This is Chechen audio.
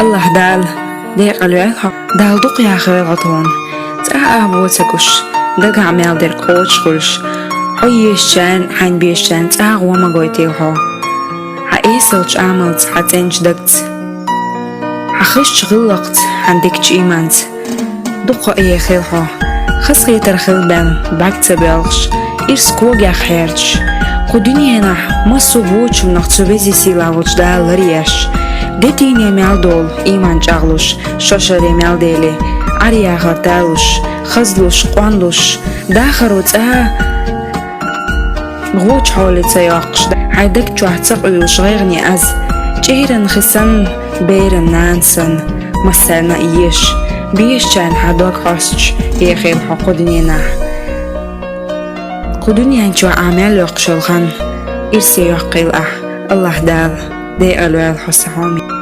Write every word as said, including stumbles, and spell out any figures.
Аллахь Дала декъала войла хьо. Дала дукха яхар хьо тхона. ЦӀагӀа ах бо ца гуш, дагахь мел дерг кхочуш хуьлуш, хьо ешачарна, хьайна безачарна цӀагӀа гӀо ма гойтийла хьо. Хьан эсалчу Ӏамалца, хьан цӀеначу дагца, хьан хезачу гӀиллакхца, хьан дикачу ийманца дукха а ехийла хьо. Хазахетар хила бен бӀаьрг ца боьлхуш, ирс когех хьерчаш, кху дуьненахь массо а вочунах цу веза сийлахь волчу Дала ларъеш, де дийне мел долу ийман чӀагӀлуш, шо шаре мел дели, Ӏар-яхар талуш, хазлуш, къонлуш, дахаро цӀа гӀочу хьоле ца йоккхуш, хьайн даг чохь ца къуьйлуш гӀайгӀане аз, чӀеран хи санна, беран нана санна, массарна а еш, безачарна хьан дог хьостуш, ехийла хьо кху дуьненахь. Кху дуьнен чохь ахь мел йоккхуш йолу хан ирсе йоккхийла ахь, Аллахь Дала декъала войла хьо, сан хьоме.